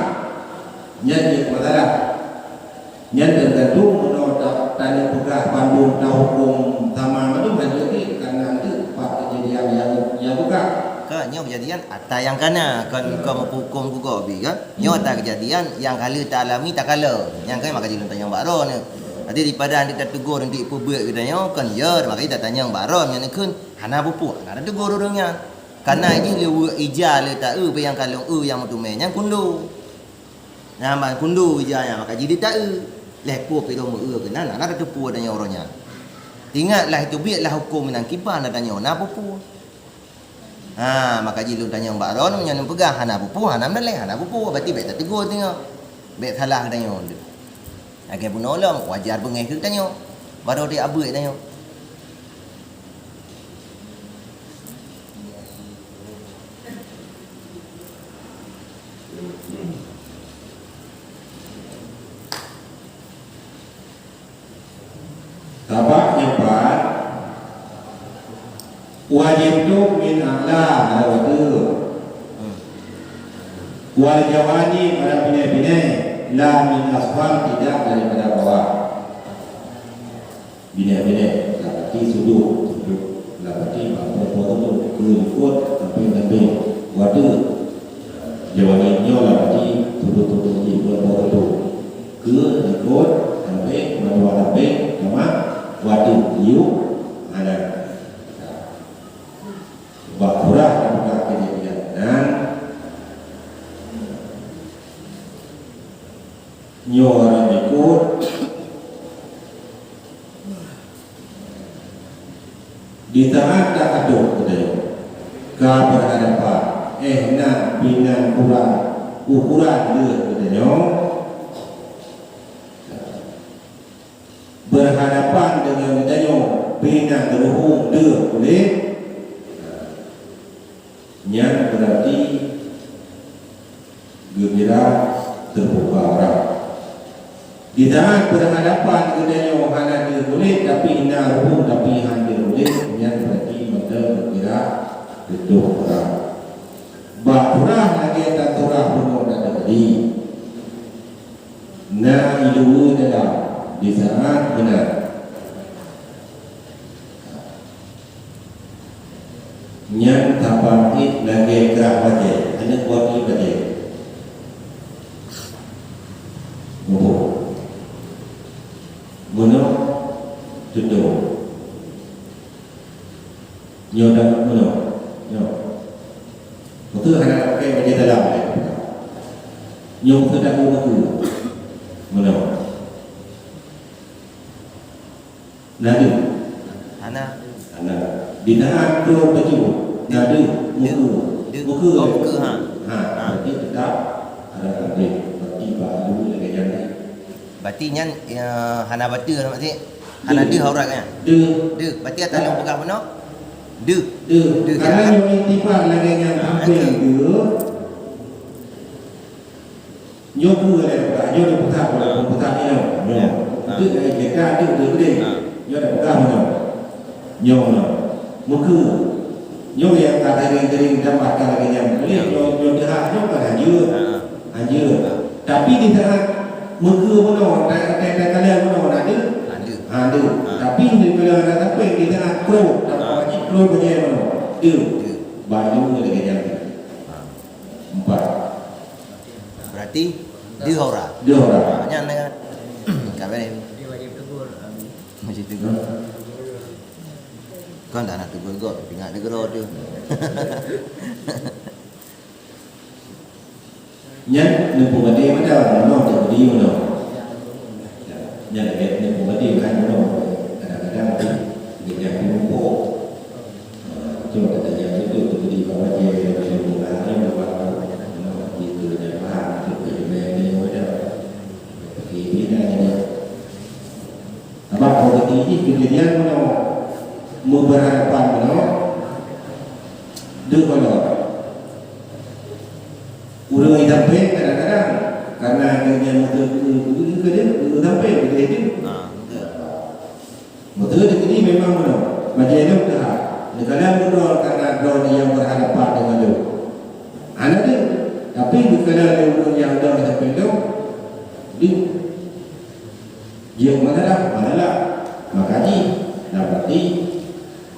Nyan jeuet masalah. Nyan teugantung meunoe ta-, taneuk peugah bandum tahukôm sama mandum, hana lé, karena teumpat keujadian nyang, nyang peugah. Ka, nyoe keujadian ata nyang kana, kon, kon meuhuköm kugob bi, kan? Nyoe ata keujadian nyang ka lheueh taalami takalon. Nyang ka maka jilôn tanyong bak droeneuh. Jadi, daripada nanti tategur, nanti peubeuet geutanyoe, kon, ya, maka tatanyong bak droeneuh, nyan kheun hana peue-peue, hana tategur ureuëng nyan. Karena jih lé weuek ija lé taeu, bak nyang kalon eu nyang meuteumé, nyan kundo. Nyan ban kundo ija nyan maka jidita eu. Lheuh po pih lom eu keunan, hana tateupeue tanyoe uroe nyan. Ingat lah, itu biet lah huköm meunan kiban na tanyoe, na peue-peue. Ha, maka jih lôn tanyong bak droeneuh, meunyoe neupeugah hana peue-peue, hana meunaleh, hana peue-peue, berarti bék tategur tanyoe. Bék salah tanyoe. Lagée bunoe lom, wajar beungéh keu tanyoe. Barô di abeuet tanyoe. Sabab nyang pat, wajéb tôb min a'la, ada watée. Wal jawanib, ada binéh-binéh, la min asfal, tidak daripada bawah. Binéh-binéh, lam arti sudut, sudut, lam arti bak po-po teupeu, keu likot sampoe sampéng. Watée, jawanib nyoe lam arti sudut-sudut jih, po-po teupeu. Keu likot sampoe mandua sampéng, sama watée yub hana. Bak surah dan bak keujadian nan, nyoe ureuëng likot. Di saat taadôh geutanyoe ka berhadapan, éh, nan binan kurang ukuran lheueh geutanyoe, berhadapan deungon geutanyoe binan ruhueng deuh kulét, nyan berarti geukira teubuka aurat. Di saat berhadapan geutanyoe hana deuh kulét, tapi na ruhueng, tapi han deuh kulét, nyan berarti mantong geukira teutup aurat. Bak surah lagée tasurah bunoe tadi, na iluweue dalam di saat meunan. Nyan tapeuet lagée krah bajée, aneuk buah pih bajée. Nyoe dak meunoe. Nyoe. Beutôi hana pakai bajée dalam lé. Nyoe beutôi dak meunoe. Meunoe. Na deuh? Hana. Hana. Di tangan tu baju. Na deuh? Deuh. Muka. Deuh. Muka. Oh, muka, ha. Ha, ha. Berarti tetap ada tabir. Berarti baru lagi jadi. Berarti nyan, ya, hana bateue, maksud? Hana deuh. Deuh aurat nyan? Deuh. Deuh. Berarti ata lôn peugah bunoe? Deuh. Deuh. Deuh. Karena nyoe iltifat lagée nyan sampéng deuh. Nyoe keu lé, nyoe dipeugah, dipeugah nyoe. Nyoe. Ya. Ha. Deuh, eh, jika deuh, deuh gede. Ha. Nyoe dipeugah nyoe. Nyoe, nyoe. Muka. Nyoe nyang ka teuring-teuring dan bahkan lagée nyan. Boleh, ya, nyoe, nyoe teuhah, nyoe kan hanjeuet. Ha. Hanjeuet. Ha. Tapi di saat muka bunoe, tai, tai, tai, tai bunoe, na deuh? Na deuh. Ha, deuh. Ha. Tapi di bunoe na sampai di saat krot, ha, tapi krot bajée bunoe. Deuh. Deuh. Baju lagée nyan. Ha. Empat. Berarti deuh aurat. Deuh aurat. Ha, nyan dengan kabar ni. Dia wajib tegur, um, Masih tegur. Kan dah nak tegur kau, tapi ingat tegur tu. Nyan neupeumadé mata, meunoe teupeu di meunoe. Nyan lagée neupeumadé kan meunoe. Kadang-kadang tu, dia pumpok. Cuma kata dia betul tu, jadi bawa dia dari rumah dia buat tu. Itu dia paham, itu dia punya dia. Okey, beda dia. Sabab rezeki jih keujadian meunoe, meubeurhadapan meunoe, deuh meunoe. Ureuëng nyang sampéng kadang-kadang, karena keujadian meuteukeu, meuteukeu dia, ureuëng sampéng, beudeh dia. Ha, betul. Beutôi, di sini memang meunoe. Bajée nyoe teuhah. Neukalon droe karena droe nyang beurhadapan deungon lôn. Hana deuh. Tapi neukalon lé ureuëng nyang dong sampoe dong, deuh. Jeuet masalah, masalah. Maka jih, na berarti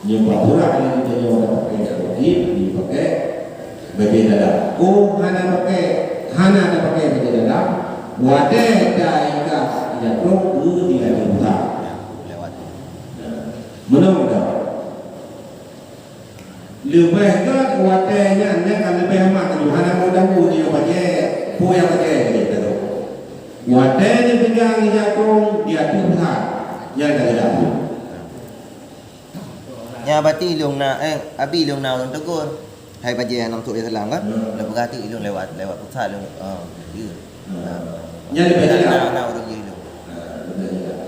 nyoe bak urat nyang geutanyoe tapakai sportif, dipakai bajée dalam. Oh, hana pakai, hana tapakai bajée dalam, watée taika jatroe keu di ateueh buta. Lewat. Nah, meunoe meunoe. Leubeh gét watée nyan, nyan ka leubeh mat lom, hana meudabu nyoe bajée, peue nyang bajée jih teuh. Watée neupegang ija krueng di ateueh that, nyan ka leubeh. Nyan berarti lôn na, eh, abi lôn na ulôn tegur. Hai bajée nyang trok di dalam kan? Hmm. Lôn peugah tu lôn lewat, lewat pusat lôn. Oh, ya. Hmm. Nah. Nyan leubeh jelas. Na, na ureuëng jih lôn. Nah, leubeh jelas.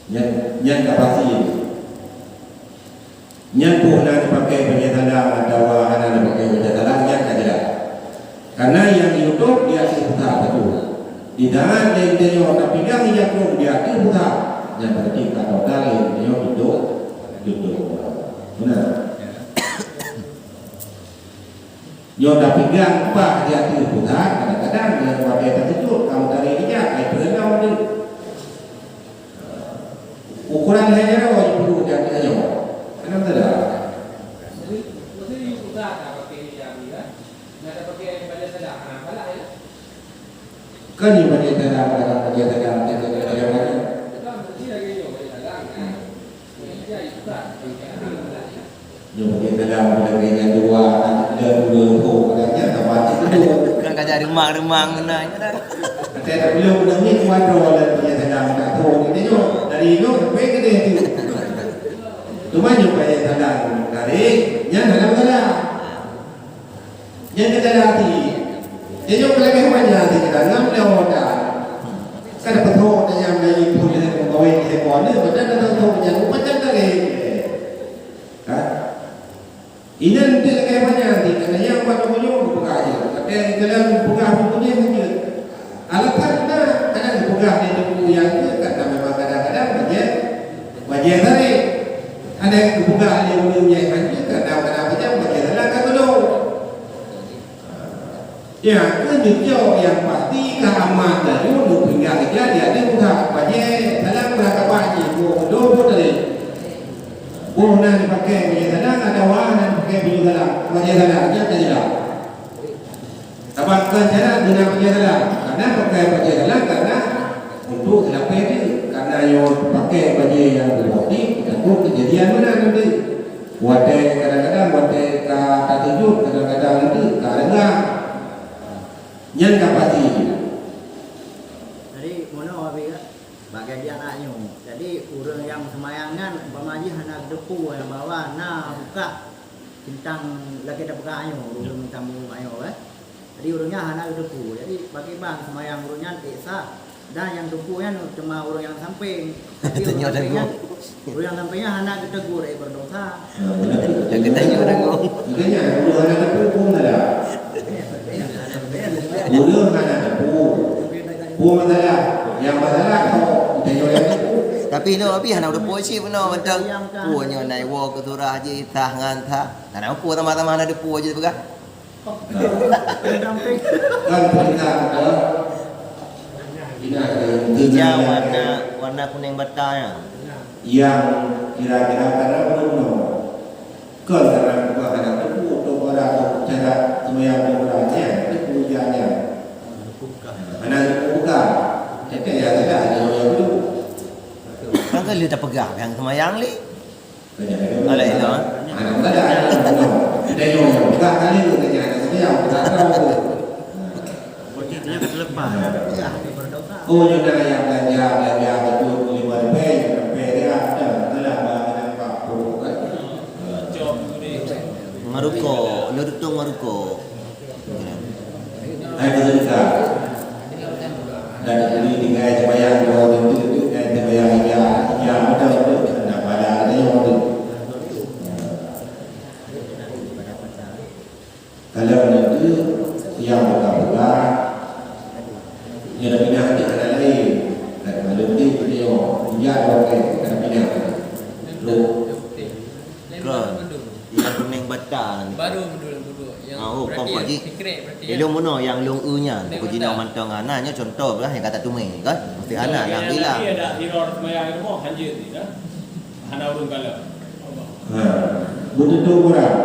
Nyan, nyan ka pasti. Nyan peue na dipakai bajée dalam atawa hana dipakai bajée dalam, nyan ka jelas. Karena nyang YouTube di ateueh buta teuh. Di tangan lé geutanyoe tapegang ija krueng di ateueh buta, nyan berarti ka total lé geutanyoe tutoe, tutoe. Beuna? Nyoe tapegang paih di ateueh buta, kadang-kadang nyan watée tateujot, ka meutarek ija, ai peureulom deuh. Ukuran lhée jaroe jipeureuet di ateueh nyoe. Hana masalah. Kan nyang bajée dalam, kadang bajée dalam, bajée dalam. Nyoe bajée dalam, bajée dalam dua, ada dua, kadang nyan sama cit tu. Kan ka jadi remang-remang meunan, kan? Kata tak belum, belum ni kuat tu, ada bajée dalam, tak tahu ni nyoe. Dari nyoe sampai ke dia tu. Cuma nyoe bajée dalam, tarik, nyan hana masalah. Nyan keucaya hati. Nyoe nyang leubeh manja hati kita, ngon lewat dah. Kada peutrok tanyong lagi pun lé pegawai di sekolah, macam mana tahu macam mana, macam mana lagi. Ha? Inan dia leubeh manja hati, kata yang buat apa nyoe, buka aja. Kata yang dalam buka apa punya saja. Alasan na, kadang geupeugah lé teungku nyang jeuet, karena memang kadang-kadang bajée, bajée tarek. Kadang geupeugah lé ureuëng nyang hanjeuet, kadang-kadang bajée, bajée salah ka keudong. Ya, keu neucok nyang pasti ka aman laju neupeugah ija di ateueh buta. Bajée salah peurangkapan jih, boh keudong, boh tarek. Boh na dipakai bajée salah, atawa na dipakai bajée salah, bajée salah, nyan ka jeulaih. Sabab kon cara guna bajée dalam. Karena pakai bajée dalam karena untuk seulapeh deuh. Karena nyoe pakai bajée nyang beuroti, takot keujadian meunan nanti. Watèe kadang-kadang watèe ka tateujot, kadang-kadang eunteuk ka reungang. Nyan ka pasti. Jadi, meunoe Abi, bak jadi aneuk nyoe. Jadi, ureueng nyang seumayang nyan, umpama jih hana geuteupeue nyang bahwa na bukak teuntang lagèe tapeugah nyoe, ureueng teuntang bumoe nyoe, eh. Jadi, ureueng nyan hana geuteupeue. Jadi, pakriban seumayang ureueng nyan ék sah. Dan nyang teupeue nyan teuma ureueng nyang sampéng. Tapi ureueng sampéng nyan, ureueng nyang sampéng nyan hana geutegur ék beureudosa. Nyang geutanyoe deungoe. Makanya, ureueng hana teupeue pun ada. Ureueng hana teupeue. Peue masalah? Nyang masalah kok, geutanyoe nyang teupeue. Tapi nyoe Abi hana teupeue cit bunoe mantong. Peue nyoe na iwoe keu surah jih, sah ngon sah. Hana peue, tamah-tamah hana teupeue jih peugah. Kan peugah apa? Ijau warna, warna kuning bata nyan. Nyang kira-kira karena bunoe. Kon karena bukan hana teupeue untuk orang tu cara seumayang tu orang nyan, teupeue ujian nyan. Hana teupeue bukan. Jadi, ya, tidak ada yang itu. Kan ka lheueh tapeugah nyang seumayang lé. Alah, ilah. Hana ada, ada, ada. Kita yang bukan kali tu, kita yang seumayang, kita tahu. Posisinya ka teuleupah. Oh, nyoe na nyang belanja, belanja beutôi lima ribèe, ribèe dia ada, itulah barang nyang bak pokok kan. Ngon rukok, leureutong ngon rukok. Hai keudeuka. Dan ini tinggai seumayang dua tentu itu, dan seumayang ija, ija betul tu, nak pada ada yang tu. Kalau nanti yang buka-buka, dia dah pindah ke tanah lain. Dan malam ni beliau pindah orang lain, dah pindah. Loh. Kon. Yang kuning bata ni. Baru duduk, duduk. Yang Ah, oh, berarti kon yang pagi. Secret berarti. Ilung bunoe yang lung eu nyan, Kuning pokok jinoe bata. Mantong hana, nyoe contoh lah yang kata tumé, kan? Mesti hana, alhamdulillah. Ada hirau semayang itu mau hanjir ni, dah. Hana urung kalau. Ha, beuteupeue kurang.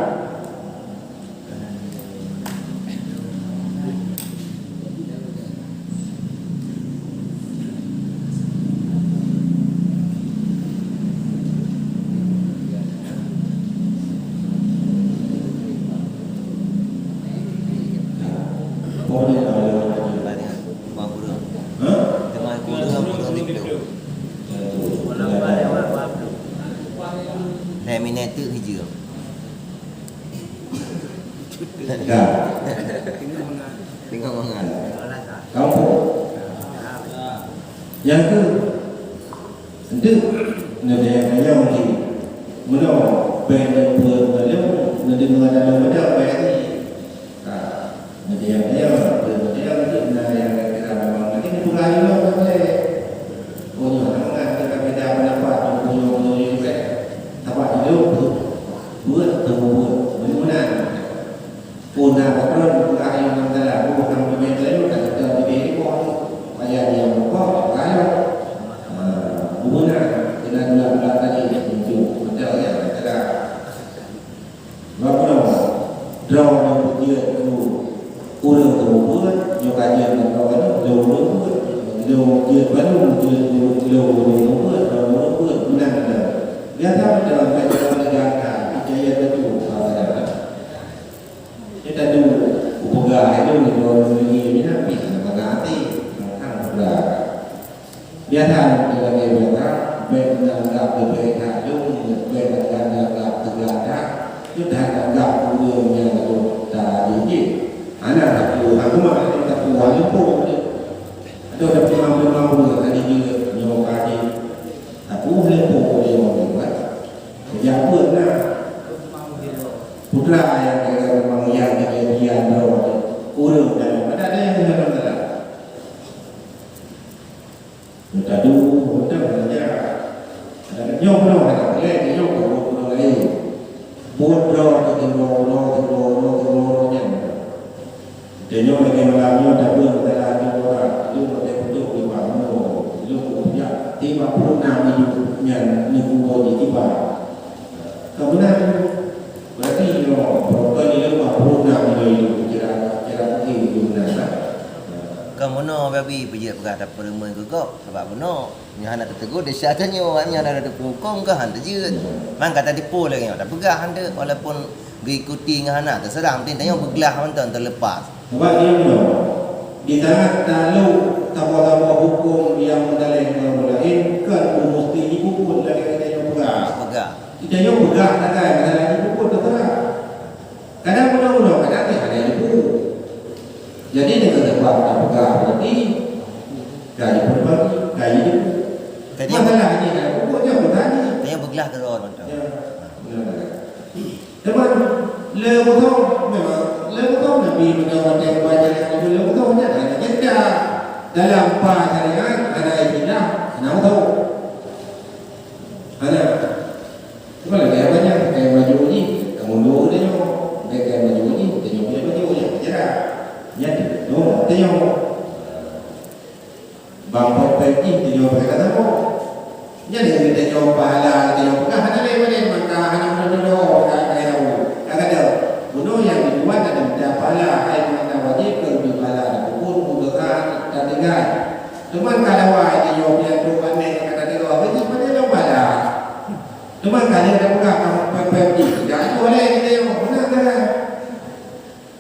Pokoknya kalau Ha? Teuma kureueng, kureueng lhèe ploh. Lhèe minèt teuk hijrah. Dah. Tengok mangat. Kampung. Nyang keu Eunteuk, neudayang-dayang jih. Meunoe, bèk neupeuet ngon lôn, neudeungoe lam beudôh bèk jih. Ka, neudayang-dayang, neudayang-dayang eunteuk na nyang kira memang lagèe neupeugah lôn lagèe. Oh, nyoe hana mangat, ka beda peundapat, nyoe, nyoe, nyoe, nyoe, bèk. Sabab di lôn peuet, peuet, peuet, meunan. Peue na patron peugah ayong nyang salah, peue nyang leubeh baik, ka gata leubeh iboh. Payah nyang meukoh, ka ayong. Ah, peue na, keunan ulang-ulang tadi, tunjuk, beutôi, ya, kata. Sebab peue na, droe nyang peujeuet keu ureueng teumeubeuet, nyoe ka jeuet ngon droe nyoe, lôn ureueng beuet. Lôn jeuet baru, jeuet lôn, lôn ureueng teumeubeuet, droe ureueng beuet, meunan droe. Biasa beutôi, ka jalan negara, ka jaya beutôi, saudara. Nyoe tanyoe kupeugah hai lôn nyoe lôn lagèe nyan pih hana bangga até, mantong peugah. Biasa lagèe biasa, bèk neuanggap leubeh that lôn, bèk neuanggap teuga that, nyoe that anggap ureueng nyang lôn tajih jih. Hana tapeue, hana meuah, hana tapeue, hana muphom. Adoh tapeugah-peugah ureueng tadi jeuet nyoe ka jih. Tapeue lé po ureueng nyoe buet. Sejak buet na. Putra nyang keuneuk meungieng kejadian droe ureueng dalam, ada, ada nyang dalam dalam. Meutadu, meutadu saja. Ada nyoe pun ada lé nyoe pun pun lain. Buet droe keu droe, droe keu droe, droe keu droe nyan. Tanyoe lagèe malam nyoe tapeue masalah nyoe orang, lôn watèe putôh lôn bangun, lôn kujak tiba peurunan idup nyan neukubur di tiba. Ka beuna nyoe. Berarti nyoe, berarti lôn bangun na nyoe idup cara, cara pikir idup na, kan? Ka Bunoe babi peujeuet peugah tapeurumeuen keu gob, sabab bunoe nyoe hana teutegur desya tanyoe, nyoe hana teupeuhukôm keu han teujeuet. Man ka tatipu lagée nyoe, tapeugah han deuek, walaupun geuikuti ngon hana, teuseurah, penting tanyoe beuglah mantong teulepas. Sabab nyoe, di saat talok saboh-saboh hukôm nyang meudaleh ngon ureuëng laén, kon musti jipeubuet lagée tanyoe peugah. Peugah. Tanyoe peugah sagai, masalah jipeubuet teuseurah. Kadang bunoe-bunoe, kadang dia hana ilmu. Jadi, dengan sebab tapeugah berarti, ka jipeurbagi, ka jipeubuet. Masalah ni, ada pokoknya bertanya. Tanyoe beuglah keudroe mantong. Ya, benar. Teuma, le beutôi memang, le beutôi Nabi meunyoe watée baca le beutôi nyan hana jeda. Dalam pa syariat, hana istilah, hana beutôi. Hana. Cuma lagée apa nyan, pakai baju ni, kamu dua dia nyoe. Pakai baju ni, dia nyoe punya baju, dia punya cara. Nyan, no, dia nyoe. Bang Pepeng ni, dia nyoe pakai kata apa? Nyan dia kata nyoe pahala, dia nyoe peugah, hana lain-lain, maka hana meunoe-noe, ka, ka, ka, ka, ka. Bunoe nyang dibuat ada minta pahala, hai meunan wajib keu lebih pahala, ada kubur, kubur, ka, ka, tinggal. Teuma kalau wah, dia nyoe punya tu, aneh, ka, ka, ka, ka, ka, ka, ka, ka, Teuma ka lheueh tapeugah kamoe peuet-peuet jih, jak ajoh lé jih nyoe, meunan kan?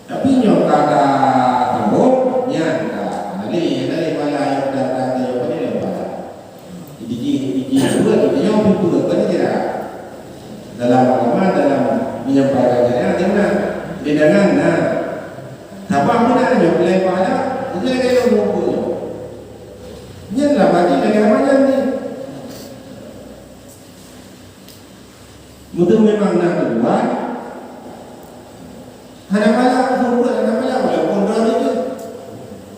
Tapi nyoe ka tasambong, nyan ka hana lé, hana lé pala nyang datang nyoe, pane lom pala. Dijih, dijih peuet, nyoe peuet, pane jih dah. Dalam agama, dalam menyampaikan syariat, dia meunan. Dia jangan, nah. Sabab meunan nyoe, peulai pala, dia lagée lôn muphom nyoe. Nyan lah bagi lagée haba nyan ni. Meuteu memang na tujuan, hana pala, peue hana pala, walaupun droe teuh.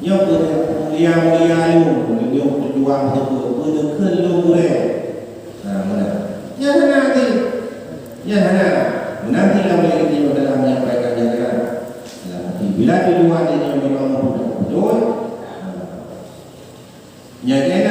Nyoe peue mulia-mulia lôn, nyoe tujuan teuh peue, peue kheun lôn gurée. Nah, meunan. Nyan hana arti. Nyan hana. Meunan ti lam lagée nyoe dalam menyampaikan jalan. Dalam arti bila tujuan nyoe memang untuk betul. Nah. Nyan keuh